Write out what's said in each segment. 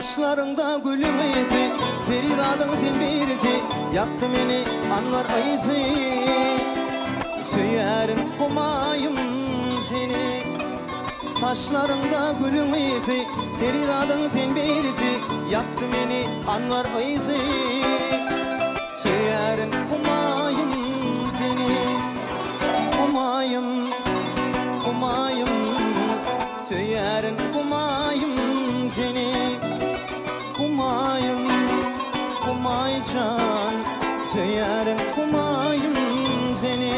Saçlaryňda gülüň ysy, Perizadyň sen birisi, Ýakdy meni anbar ysy. Söýerin Humaýym seni. Saçlaryňda gülüň ysy, Perizadyň sen birisi, Ýakdy meni anbar ysy. Söýerin Humaýym seni. Humaýym, Humaýym, Söýerin Humaýym seni. Humaýym, Humaý jan, Söýerin Humaýym seni.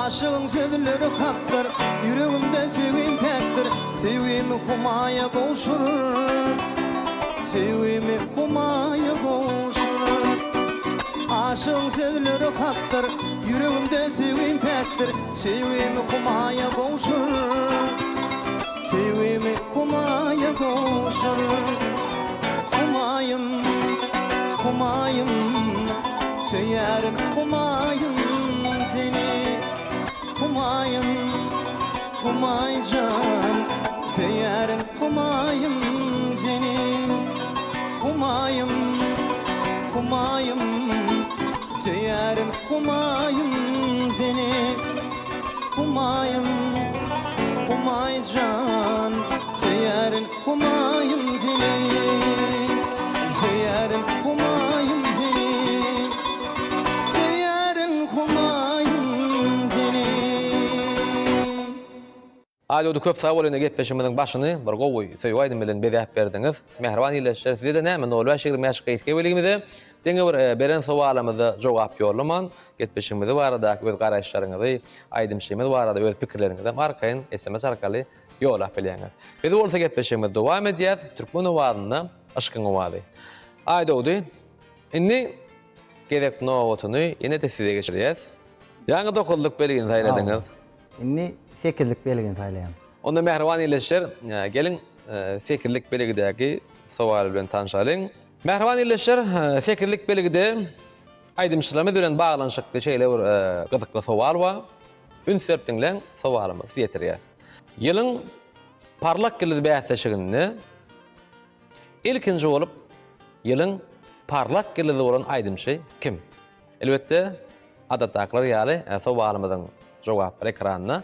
Aşygyň sözleri hakdyr, Ýüregimde söýgim päkdir, Söýgimi Humaýa gowşur, Söýgimi Humaýa gowşur. Aşygyň sözleri hakdyr, Ýüregimde söýgim päkdir, Söýgimi Humaýa gowşur, Söýgimi Humaýa gowşur. Humaýym, Humaýym, Söýerin Humaýym seni. Humaýym, Humaý jan, Söýerin Humaýym seni. Humaýym, Humaýym, Söýerin Humaýym seni. Humaýym, Humaý jan, Söýerin Humaýym seni. Söýerin Humaýym seni. Söýerin Humaýym seni. Aýdogdy köp sag bol ine gepleşigimiziň başyny bir gowy söýgi aýdym bilen bezäp berdiňiz. Mähriban ildeşler sizede näme nol bäş 25 gysga belgimize diňe bir beren sowalymyza jogap ýollaman gepleşigimizi baradaky öz garaýyşlaryňyzy aýdymçymyz barada öz pikirleriňizem arkaýyn sms arkaly ýollap bilýäňiz. Biz bolsa gepleşigimizi dowam edýäs Türkmen owazynda yşkyň owazy. Aýdogdy indi gezek nobatyny ýene-de size geçirýäs. Ýaňy dokuzlyk belgini saýladyňyz. Indi sekizlik belgini saýlaýan. Onda mähriban ildeşler, geliň sekizlik belgidäki sowal bilen tanşalyň. Mähriban ildeşler, sekizlik belgide aýdymçylarymyz bilen baglanyşykly şeýle bir gyzykly sowal bar. Üns berip diňläň, sowalymyzy size ýetirýäs. Ýylyň Parlak ýyldyz bäsleşiginde ilkinji bolup ýylyň Parlak ýyldyzy bolan aýdymçy kim? Elbetde, adatdakylar ýaly, sowalymyzyň jogaplary ekranda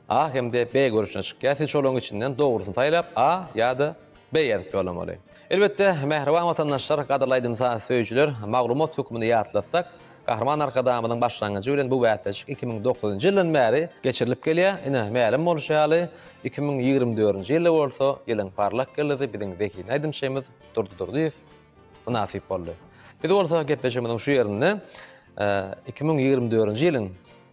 A hem-de B görnüşinde çykýar. Siz şolaryň içinden dogrusyny saýlap, A ýa-da B ýazyp ýollamaly. Elbetde, mähriban watandaşlar, gadyrly aýdym-saz söýüjiler, maglumat hökmünde ýatlatsak, Gahryman Arkadagymyzyň başlangyjy bilen bu bäsleşik 2009-njy ýyldan bäri geçirilip gelýär. Ine, mälim bolşy ýaly, 2024-nji ýylda bolsa ýylyň parlak ýyldyzy biziň zehinli aýdymçymyz Durdy Durdyýew mynasyp boldy. Biz bolsa gepleşigimiziň şu ýerinde 2024-nji ýylyň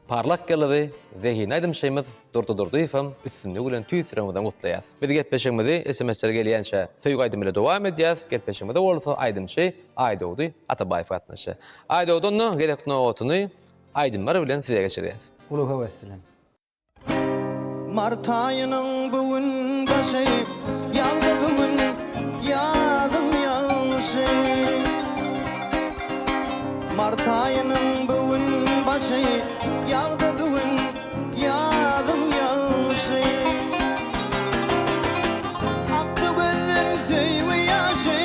parlak ýyldyzy, zehinli aýdymçymyz Durdy Durdyýewem üstünligi bilen tüýs ýüregimizden gutlaýas. Biz gepleşigimizi SMS-ler gelýänçä söýgi aýdymy bilen dowam edýäs. Gepleşigimize bolsa aýdymçy Aýdogdy Atabaýew gatnaşýar. Aýdogdy onda gezek nobatyny aýdymlar bilen size geçirýäs. Uly höwes bilen. Mart aýynyň bu gün başy, Ýagdy bu gün ýazyň ýagşy. Mart aýynyň bu gün başy, Ýagdy bu gün ýazyň ýagşy. Akdy gözden söýgi ýaşy,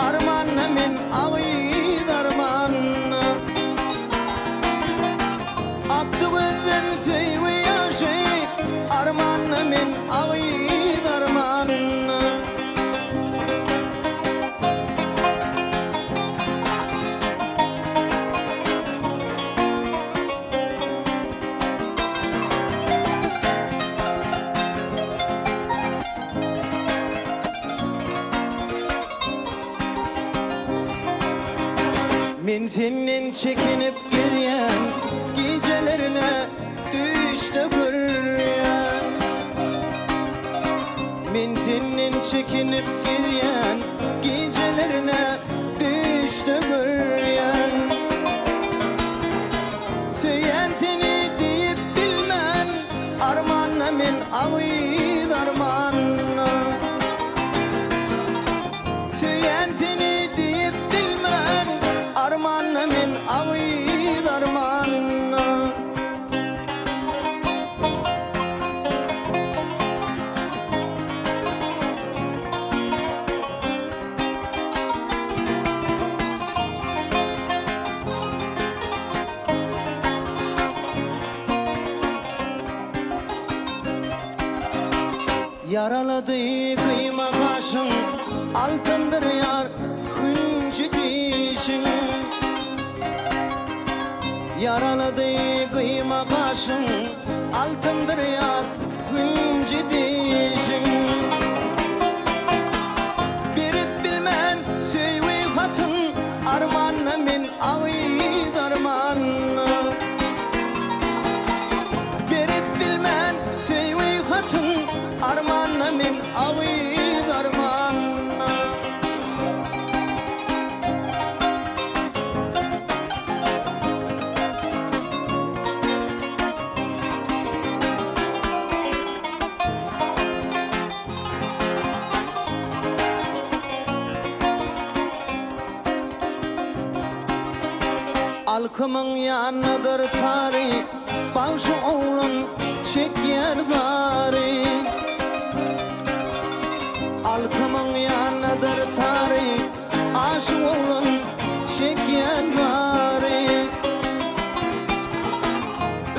Armanda men agyz armanda. Akdy gözden söýgi ýaşy, Armanda men agyz armanda. Men senden çekinip gelýän, Gijelerine düýşde görýän. Men senden çekinip gelýän, Gijelerine düýşde görýän. Söýýän seni diýip bilmän, Armanda men agyz armanda. Ýaralady gyýma gaşyň, Altyndyr ýar hünji dişiň. Ýaralady gyýma gaşyň, Altyndyr ýar hünji dişiň. Berip bilmen söýgi hatyn, Armanna men agyz armanna. Berip bilmen söýgi hatyn, Armanna men agyz armanna. Alkymyň ýanydyr tary, Bagşy oglan çekýär zary. Alkymyň ýanydyr tary, Aşyk oglan çekýär zary.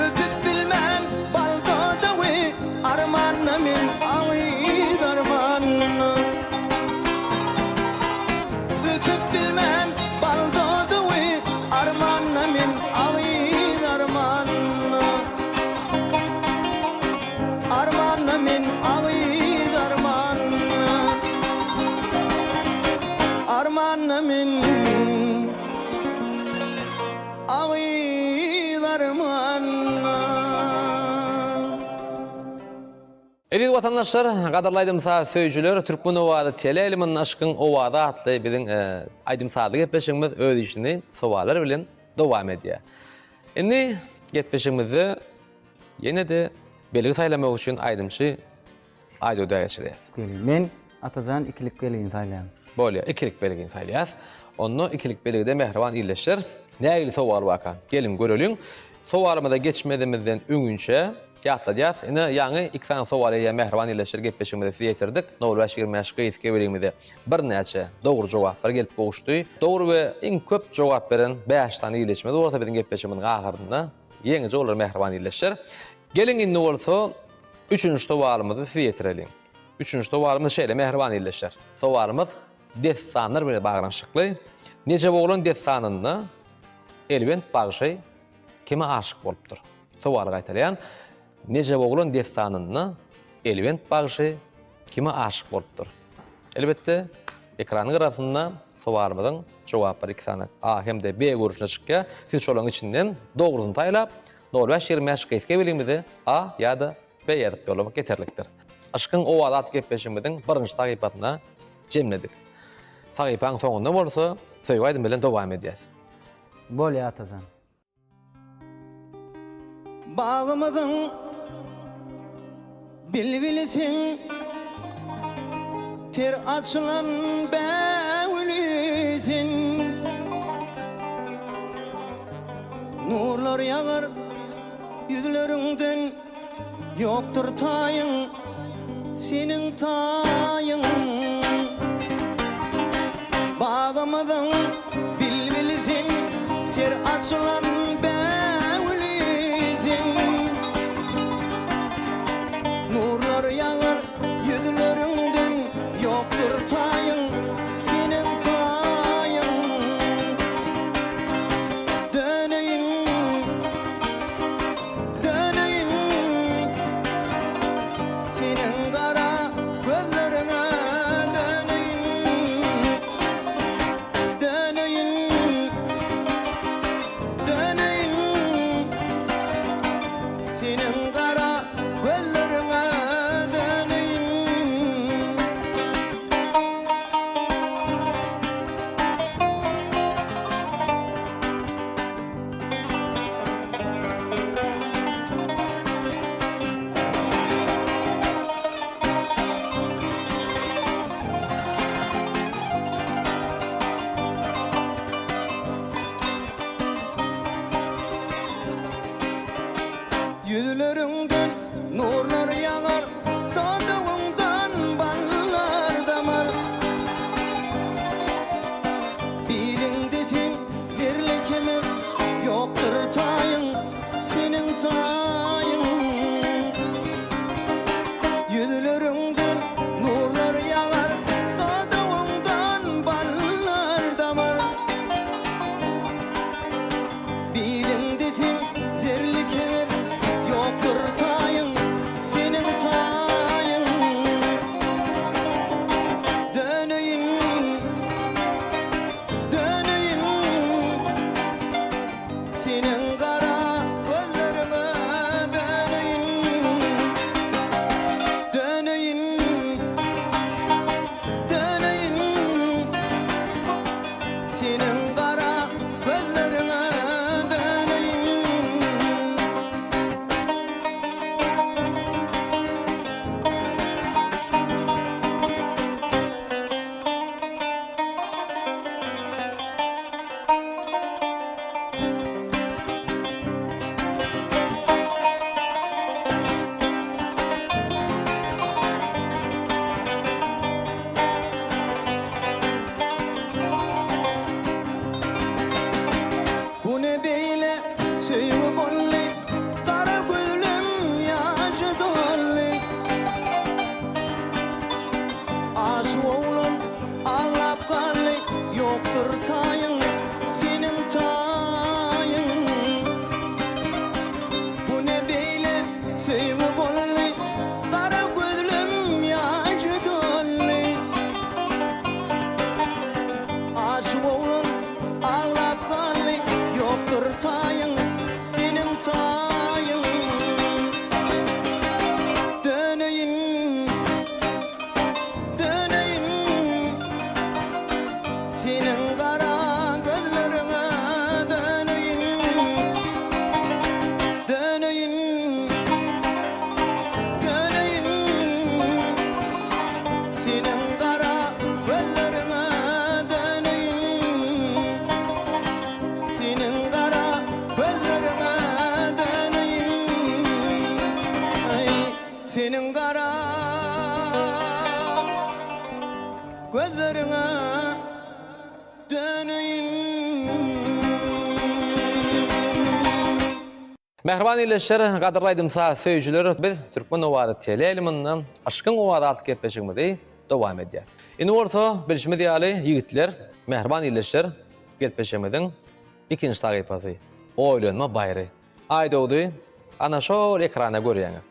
Öpüp bilmän bal dodagy, Armanda men agyz armanda. Öpüp bilmän bal dodagy, Armanda men agyz armanda. Armanda men agyz armanda. Armanda men agyz armanda. Eziz watandaşlar, gadyrly aýdym-saz söýüjiler, Türkmen owazy teleýaýlymynda Yşkyň owazy atly biziň aýdym-sazly gepleşigimiz öz işini sowallar bilen dowam edýär. Indi gepleşigimizde ýene-de belgi saýlamak üçin aýdymçy Aýdogda geçirýäs. Gelin. Men Atajan ikilik belgini saýlaýan. Bolýar, ikilik belgini saýlaýas. Onda ikilik belgide mähriban ildeşler, nägili sowal barka, geliň göreliň. Sowalymyza geçmezimizden öňünçä ýatladýas, ine ýaňy iki sany sowal eýýäm mähriban ildeşler gepleşigimize size ýetirdik. Nol bäş 25 gysga beligimize birnäçe dogry jogaplar gelip gowuşdy. Dogry we iň köp jogap beren bäş sany ildeşimiz bolsa biziň gepleşigimiziň ahyrynda ýeňiji bolar mähriban ildeşler. Geliň indi bolsa üçünji sowalymyzy size ýetireliň. Üçünji sowalymyz şeýle mähriban ildeşler. Sowalymyz dessanlar bilen baglanyşykly. Nejeboglan dessanynda Elbent bagşy kime aşyk bolupdyr? Sowaly gaýtalaýan. Nejeboglan dessanynda Elbent bagşy kime aşyk bolupdyr? Elbetde, ekranyň gyrasynda sowalymyzyň jogaplary iki sany A hem-de B görnüşinde çykýar. Siz şolaryň içinden dogrusyny saýlap, nol bäş 25 gysga belgimize A ýa-da B ýazyp ýollamak ýeterlikdir. Yşkyň owazy atly gepleşigimiziň birinji sahypasyna jemledik. Sahypaň soňunda bolsa söýgi aýdymy bilen dowam edýäs. Bolýa Atajan. Bagymyzyň bilbilisiň, Ter açylan bägülisiň. Nurlar ýagar ýüzleriňden, Ýokdur taýyň, seniň taýyň. Bagymyzyň bilbili sen, Ter açylan bägüli sen. Nurlar ýagar ýüzleriňden, Ýokdur taýyň, seniň taýyň. Döneýin. Döneýin seniň gara gözleriňe döneýin Döneýin Döneýin seniň gara gözleriňe döneýin. gara gözleriňe döneýin. Mähriban ildeşler, gadyrly aýdym-saz söýüjiler, biz Türkmen owazy teleýaýlymynda Yşkyň owazy atly gepleşigimizi dowam edýäris. Indi bolsa, bilşimiz ýaly, ýigitler, mähriban ildeşler, gepleşigimiziň ikinji sahypasy, Oýlanma baýry. Aýdogdy, ana şol ekranda görýäňiz.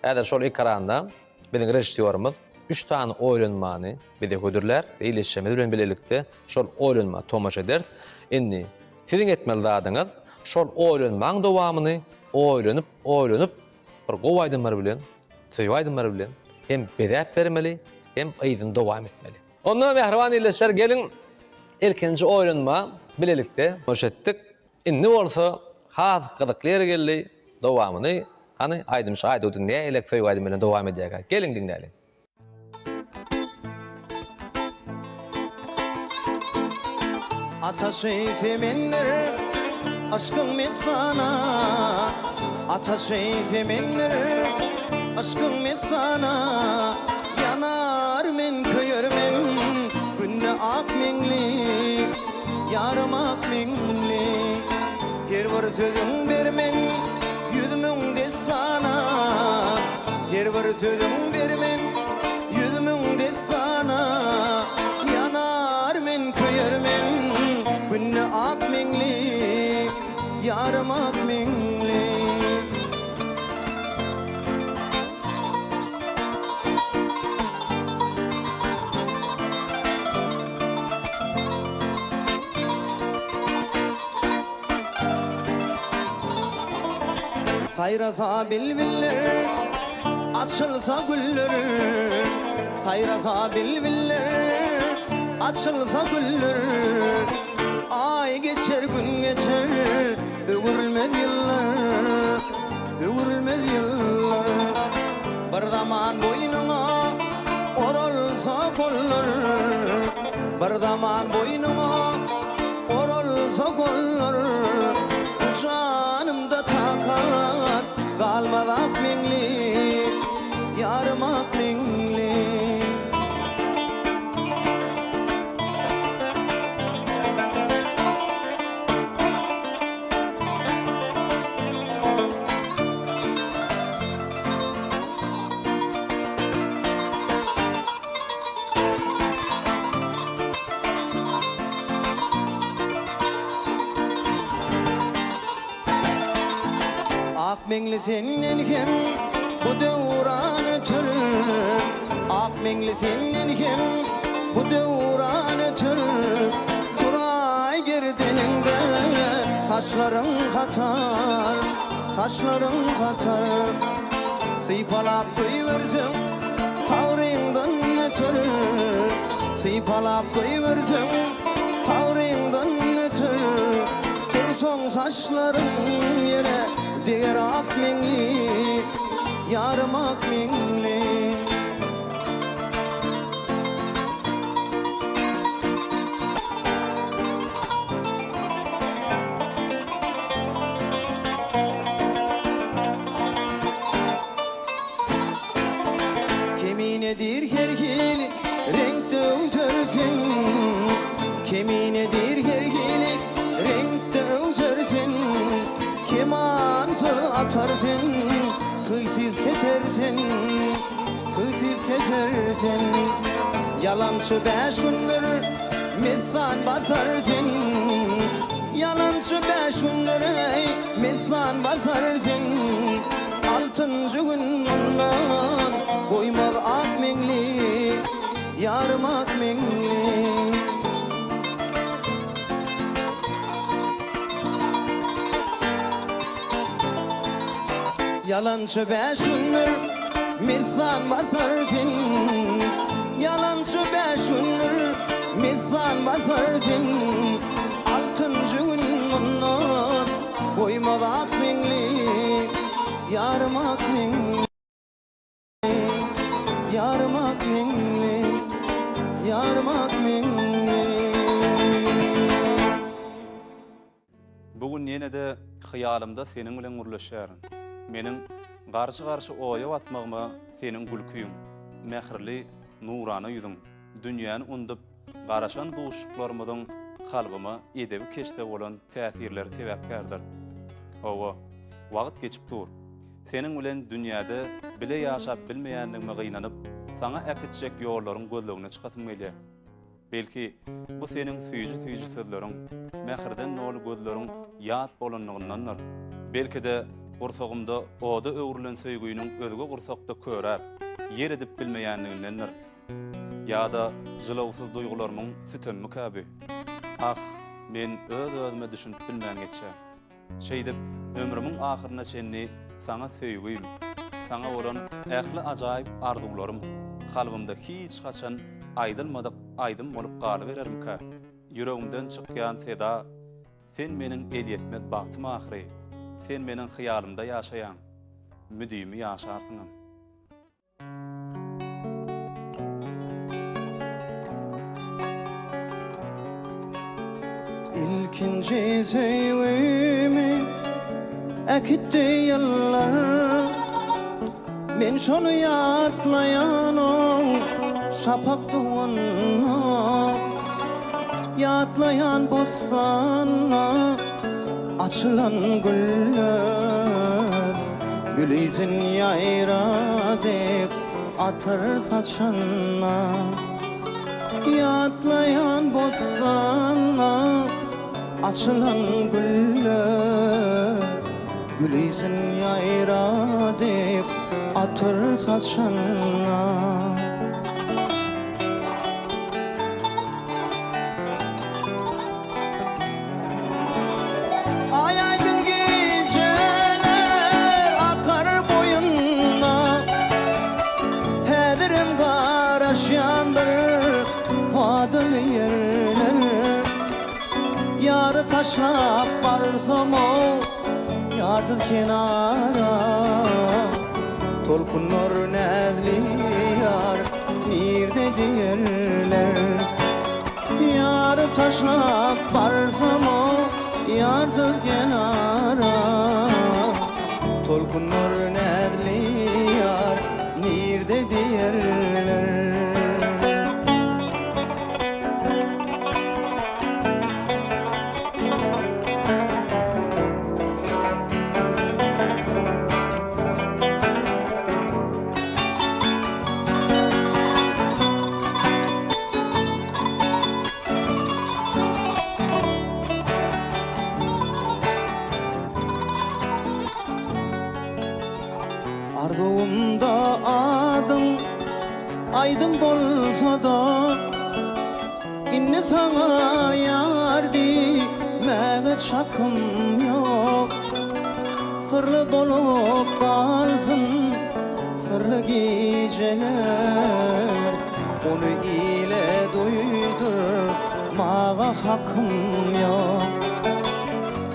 Häzir şol ekranda biziň režissýorymyz üç sany oýlanmany bize hödürlär. Ildeşlerimiz bilen bilelikde şol oýlanma tomaşa ederis. Indi siziň etmeli zadyňyz şol oýlanmaň dowamyny oýlanyp, oýlanyp bir gowy aýdymlar bilen, söýgi aýdymlary bilen hem bezäp bermeli, hem yzyny dowam etmeli. Onda mähriban ildeşler geliň ilkinji oýlanma bilelikde tomaşa etdik. Indi bolsa has gyzykly ýeri geldi, dowamyny hany aýdymçy Aýdogdy nähilek söýgi aýdymy bilen dowam edýärkä? Geliň diňläliň. Ataşy semendir yşkyň messana Ataşy semendir yşkyň messana Ýanar men köýer men günde ak meňli Ýarym ak meňli Her bir sözüň bermen 100.000 dessana Her bir sözüň bermen 100.000 dessana Ýanar men köýer men Günde ak meňli Ýarym ak meňli. Saýrasa bilbiller, açylsa güller, Saýrasa bilbiller, açylsa güller, Aý geçer, gün geçer, öwrülmez ýyllar, Öwrülmez ýyllar. Bir zaman boýnuňa oralsa gollar, Bir zaman boýnuňa oralsa gollar, Janymda takat galmaz ak meňli, Ýarym ak meňli. Ak meňli senden hem bu döwran öter Ak meňli senden hem bu döwran öter Suraý gerdeniňde saçlaryň hatar Saçlaryň hatar Sypalap goýberseň sagryňdan öter Sypalap goýberseň sagryňdan öter Tursaň saçlaryň ýere deger ak meňli Ýarym ak meňli. Keminedir her hili reňkde öwsersiň Keminedir her hili reňkde öwsersiň Kemansyz atarsyň, tygsyz kesersiň Tygsyz kesersiň Ýalançy bäş gündür messan basarsyň Ýalançy bäş gündür eý messan basarsyň Altynjy gün mundan goýmaz ak meňli Ýarym ak meňli. Ýalançy bäş gündür messan basar sen Ýalançy bäş gündür messan basar sen Altynjy gün mundan goýmaz ak meňli Ýarym ak meňli Ýarym ak meňli Ýarym ak meňli. Bu gün ýene-de hyýalymda seniň bilen gürleşýärin. Meniň garşy-garşy oýa batmagyma. seniň gülküň, mähirli, nurana ýüzüň, dünýäni undup, garaşan duşuşyklarymyzyň kalbyma edebi keşde bolan täsirleri sebäpkärdir. Hawa, wagt geçip dur. Seniň bilen dünýäde bile ýaşap bilmeýändigime gynanyp, saňa äkitjek ýollaryň gözlegine çykasym gelýär. Belki, bu seniň süýji-süýji sözleriň, mähirden doly gözleriň ýat bolanlygyndandyr. Belki-de, gursagymda oda öwrülen söýginiň özge gursakda köräp, ýer edip bilmeýänligindendir. Ýa-da jylawsyz duýgularymyň sütemmikä bu? Ah, men öz-özüme düşünip bilmän geçýän. Şeýdip, ömrümiň ahyryna çenli saňa söýgim, saňa bolan ähli ajaýyp arzuwlarym kalbymda hiç haçan aýdylmadyk aýdym bolup galyberermikä? Ýüregimden çykýan seda, Sen meniň elýetmez bagtym ahyry, sen meniň hyýalymda ýaşaýaň, müdimi ýaşarsyňam. Ilkinji söýgimi äkitdi ýyllar Men şony ýatlaýan-ow şapak doganda Ýatlaýan bossanda açylan güller Gül ysyn ýaýradyp atyr saçanda Ýatlaýan bossanda açylan güller Gül ysyn ýaýradyp atyr saçanda. Aý aýdyň gijeler akar boýunda Häzirem garaşýandyr wadaly ýerler Ýary taşlap barsam-ow ýarsyz kenara Tolkunlar näzli ýar nirde diýerler. Ýary taşlap barsam-ow ýarsyz kenara Tolkunlar näzli ýar nirde diýerler. Arzuwymda adyň aýdym bolsa-da, Indi saňa ýar diýmäge çakym ýok. Syrly bolup galsyn syrly gijeler, Ony ile duýdurmaga hakym ýok.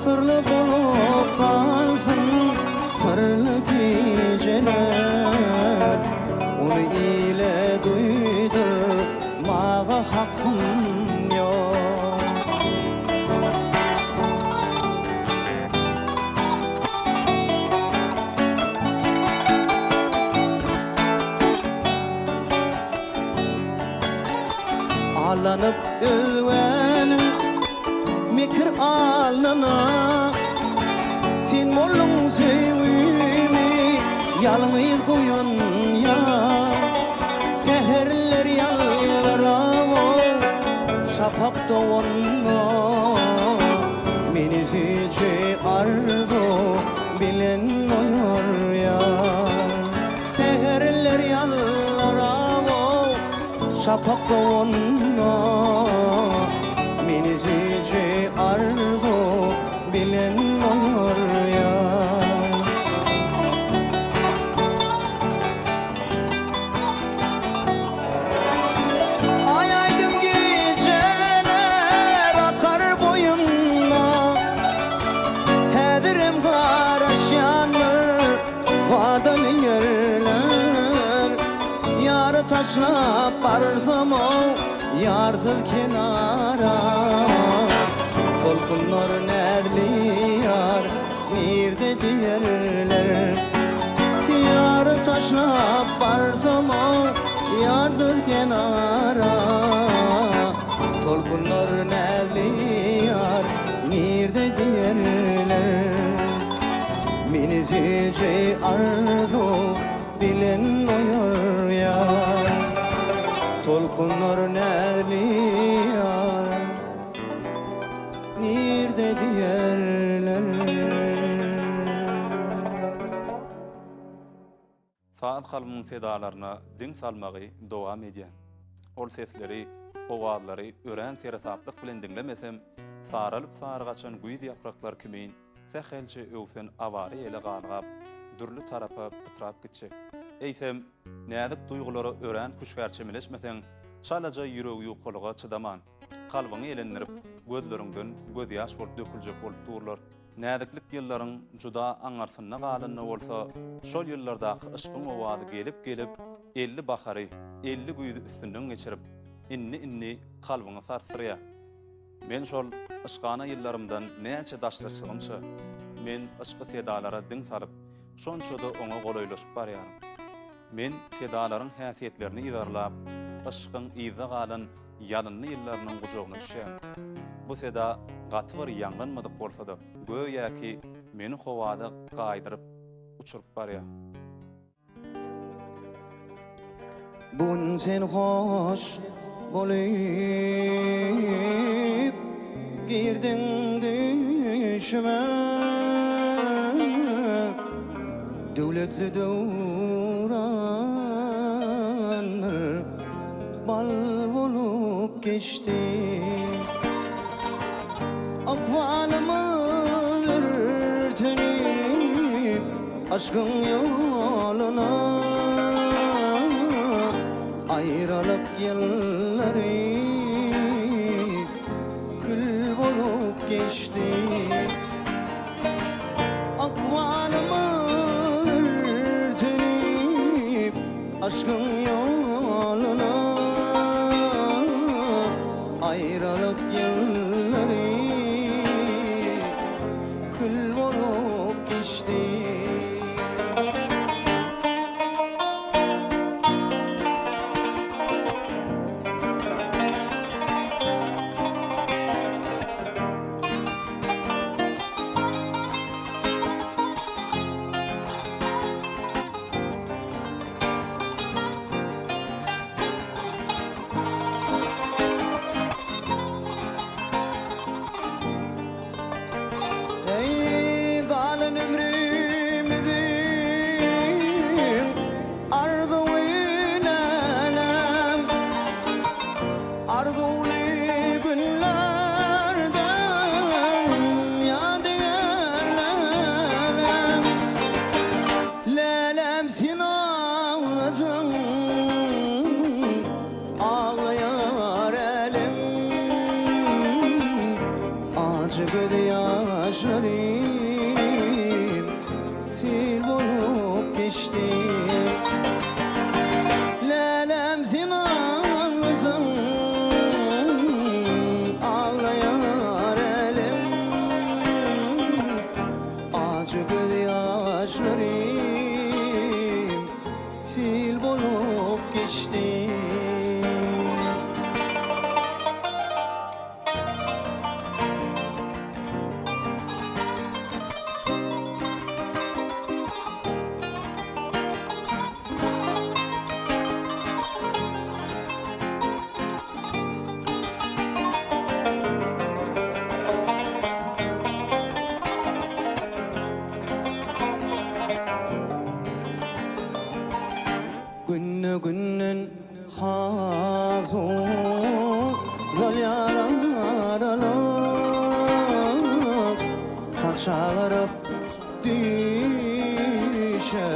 Syrly bolup galsyn syrly gijeler, Ony ile duýdurmaga hakym ýok. Allanyp özgäniň mekir alnyna Sen bolduň söýgümi ýalňyz goýan ýar Säherler ýalbaraw şapak doganda Meni süýji arzuw bilen oýarýar Säherler ýalbaraw şapak doganda Meni süýji arzuw bilen oýarýar. Aý aýdyň gijeler akar boýunda, Häzirem garaşýandyr wadaly ýerler. Ýary taşlap barsam-ow ýarsyz kenara, Tolkunlar näzli ýar nirde diýerler. Ýary taşlap. Taşlap barsam ýarsyz kenara Tolkunlar näzli ýar nirde diýerler Meni süýji arzuw bilen oýarýar Tolkunlar näzli ýar nirde diýerler. Saz kalbyň sedalaryna diň salmagy dowam edýär. Ol sesleri, owazlary örän seresaplyk bilen diňlemesem, saralyp sary gaçan güýz ýapraklary kimin sähelçe öwsen awara ýele galgap, dürli tarapa pytrap gitjek. Eýsem, näzik duýgulara örän hüşgär çemeleşmeseň, çalaja ýüregiýukalyga çydaman, kalbyňy elendirip, gözleriňden gözýaş bolup döküljek bolup durlar. Näziklik ýyllaryň juda aňarsynda galanda bolsa, şol ýyllardaky yşkyň owazy gelip-gelip, 50 bahary, 50 güýzi üstünden geçirip, indi-indi kalbyňy sarsdyrýar. Men şol yşkana ýyllarymdan näçe daşlaşdygymça, men yşky sedalara diň salyp, şonça-da oňa golaýlaşyp barýaryn. Men sedalaryň häsiýetlerini yzarlap, yşkyň yzda galan ýalynly ýyllarynyň gujagyna düşýärin. Bu seda gaty bir ýaňlanmadyk bolsa-da, göýäki meni howada gaýdyryp, uçuryp barýar. Bu gün sen hoş bolup girdiň düýşüme Döwletli döwranlar bal bolup geçdi Ykbalymyz örtenip Yşkyň ýoluna Aýralyk ýyllary kül bolup geçdi. Ykbalymy örtenip yşkyň ýoluna Aýralyk ýyllary kül bolup geçdi. Eý, galan ömrümiziň arzuwy nälem, Arzuwly günlerden ýadygär lälem. Lälem sen aglasaň, Aglaýar älem. Ajy gözýaşlarym sil bolup geçdi. Lälem sen aglasaň, Aglaýar älem. Ajy gözýaşlarym sil bolup geçdi. Günde-günden has uzalýar aralyk, Saç agaryp düýşe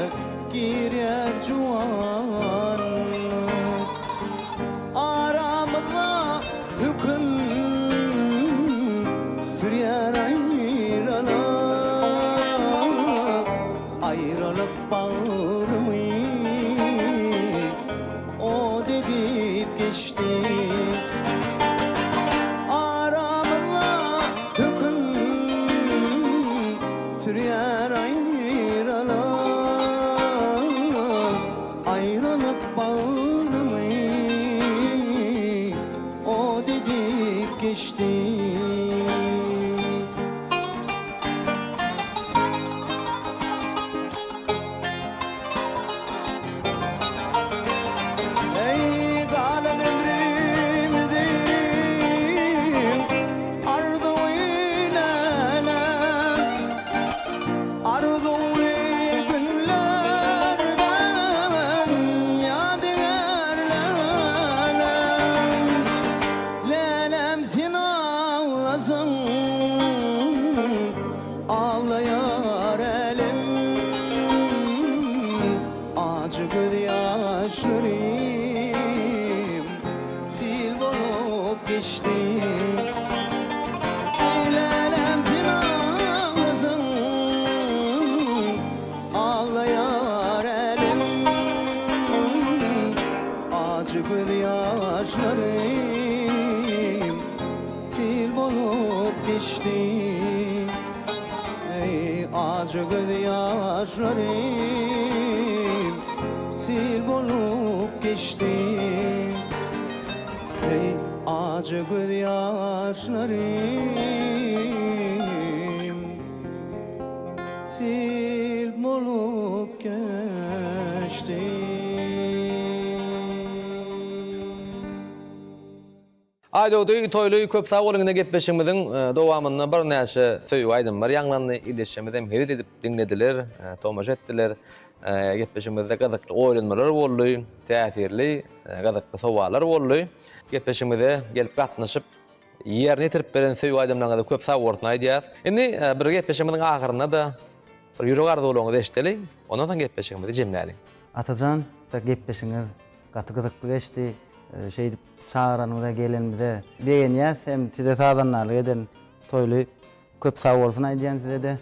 girýär juwanlyk. Aramyzda höküm sürýär aýralyk, Aýralyk bagrymy ot edip geçdi. Aramyzda höküm. Bagrymy ot edip geçdi. Eý, galan ömrümiziň arzuwy näme? Arzuwly günlerden ýadygär lälem. Lälem sen aglasaň, aglaýar älem. Ajy gözýaşlarym sil bolup geçdi. Lälem sen aglasaň, aglaýar älem. Ajy gözýaşlarym sil bolup geçdi. Eý, ajy gözýaşlarym sil bolup geçdi. Eý, ajy gözýaşlarym sil bolup geçdi. Aýdogdy Toýly köp sag boluň ine gepleşigimiziň dowamynda birnäçe söýgi aýdymlar ýaňlandy ildeşlerimiz hem hezil edip diňlediler tomaşa etdiler gepleşigimizde gyzykly oýlanmalar boldy täsirli gyzykly sowallar boldy gepleşigimize gelip gatnaşyp ýerine ýetirip beren söýgi aýdymlaryňyza köp sag bolsun aýdýas indi bir gepleşigimiziň ahyrynda-da bir ýürek arzuwlaryňyzy eşideli ondan soň gepleşigimizi jemläliň. Atajan gepleşigiňiz Gaty gyzykly geçdi. Şeýdip çagyranyňyza gelenimize begenýäs hem size sazandarlyk eden Toýly köp sag bolsun aýdýan sizede.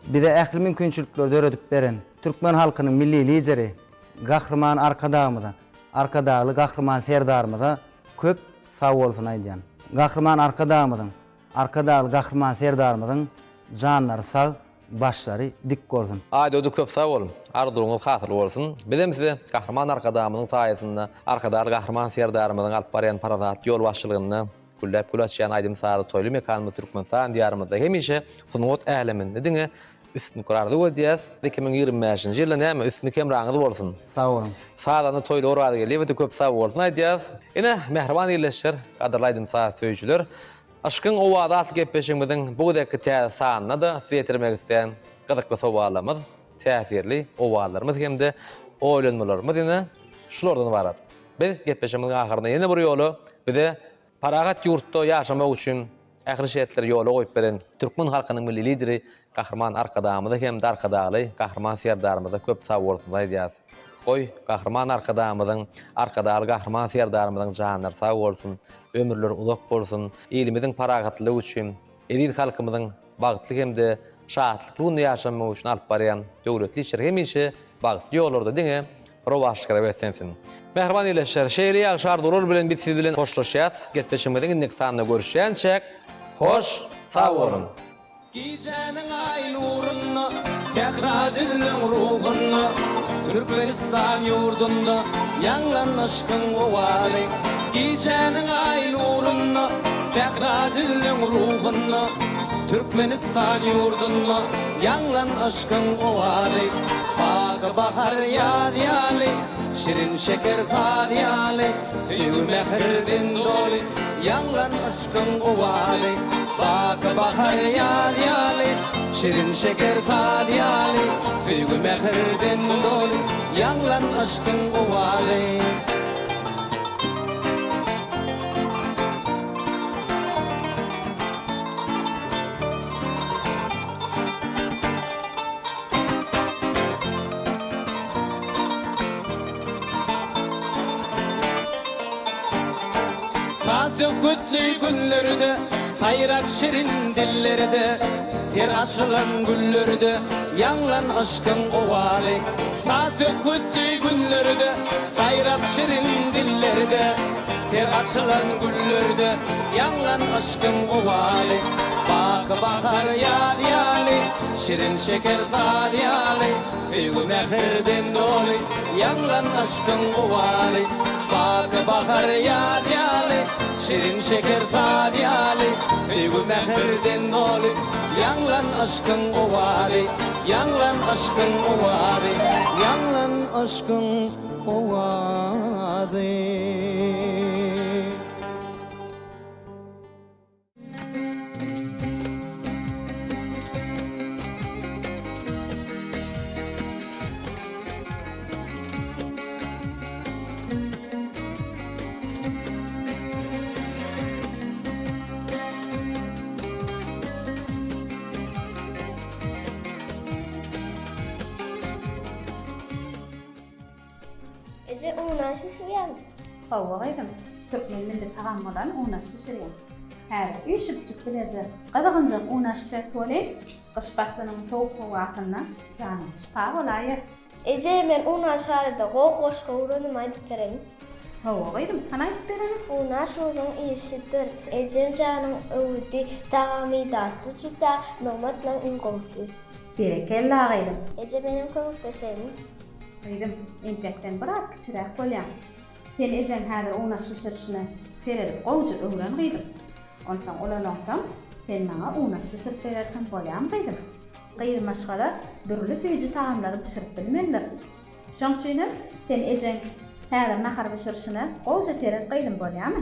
Bize ähli mümkinçilikleri döredip beren türkmen halkynyň Milli Lideri Gahryman Arkadagymyza, Arkadagly Gahryman Serdarymyza köp sag bolsun aýdýan. Gahryman Arkadagymyzyň, Arkadagly Gahryman Serdarymyzyň janlary sag, Başlary dik bolsun. Aýdogdy köp sag bol. Arzuwyňyz hasyl bolsun. Bizem size Gahryman Arkadagymyzyň saýasynda Arkadagly Gahryman Serdarymyzyň alyp barýan parasatly ýolbaşçylygynda gülläp gül açýan aýdym-sazly toýly mekanymyz Türkmenistan Diýarymyzda hemişe sungat äleminde diňe üstünlikler arzuw edýäs. 2025-nji ýylda näme üstünlik hemraňyz bolsun. Sag boluň. Sazanda Toýly Orazgeldiýewe-de köp sag bolsun aýdýas. Ine, mähriban ildeşler, gadyrly aýdym-saz söýüjiler, Yşkyň owazy atly gepleşigimiziň bu gezekki täze sanynda-da size ýetirmek isleýän gyzykly sowallarymyz, täsirli owazlarymyz hem-de oýlanmalarymyz ine, şulardan ybarat. Biz gepleşigimiziň ahyrynda ýene bir ýola bize parahat ýurtda ýaşamak üçin ähli şertleri ýola goýup beren türkmen halkynyň Milli Lideri Gahryman Arkadagymyza hem-de Arkadagly Gahryman Serdarymyza köp sagbolsun aýdýarys. Goý, Gahryman Arkadagymyzyň, Arkadagly Gahryman Serdarymyzyň janlary sag bolsun, ömürleri uzak bolsun, ilimiziň parahatlygy üçin, eziz halkymyzyň bagtly hem-de şatlykly günde ýaşamagy üçin alyp barýan döwletli işleri hemişe bagtly ýollarda diňe rowaçlyklara beslensin. Mähriban ildeşler, şeýle ýagşy arzuwlar bilen biz siz bilen hoşlaşýas. Gepleşigimiziň indiki sanynda görüşýänçäk, hoş sag boluň! Gijäniň aý nurunda, sähra düzleň ruhunda, Türkmenistan ýurdunda ýaňlan yşkyň owazy. Gijäniň aý nurunda, sähra düzleň ruhunda, Türkmenistan ýurdunda ýaňlan yşkyň owazy. Baky bahar ýaz ýaly, şirin-şeker saz ýaly, Söýgi mähirden doly ýaňlan yşkyň owazy. Baky bahar ýaz ýaly, şirin şeker saz ýaly, Söýgi mähirden doly ýaňlan yşkyň owazy. Saz-söhbetli günlerde, saýrak şirin dillerde, Ter açylan güllerde ýaňlan yşkyň owazy. Saz-söhbetli günlerde, saýrak şirin dillerde. Çemenlerde, ter açylan güllerde Ýaňlan yşkyň owazy. Baky bahar ýaz ýaly, Şirin şeker saz ýaly, Söýgi mähirden doly, Ýaňlan yşkyň owazy. Baky bahar ýaz ýaly, Şirin şeker saz ýaly, Söýgi mähirden doly, Ýaňlan yşkyň owazy. Ýaňlan yşkyň owazy. Ýaňlan yşkyň owazy. Eje unaş bişirýäňmi? Hawa gyzym, türkmen milli tagamy bolan unaş bişirýän. Häzir üýşüpjik bileje gyzgynjak unaş içeris welin, gyş paslynyň sowuk howasynda janyň şypa bolaýar. Eje men unaş barada gowy goşgy öwrendim aýdyp bereýin. Hawa gyzym, hany aýdyp berene. Unaş uzuň işidir, ejem janyň öwüdi, tagamy datly juda, nygmatlaň iň gowusy. Berekella gyzym. Eje menem kömekleşeýinmi? Gyzym, entek sen biraz kiçiräk bolýaň. Sen ejeň häzir unaş bişirişine seredip gowja öwren gyzym. Onsoň ulalaňsoň sen maňa unaş bişirip berersiň bolýamy gyzym? Gyz maşgala dürli süýji tagamlary bişirip bilmelidir. Şoň üçinem sen ejeň häzir nahar bişirişine gowja seret gyzym bolýamy?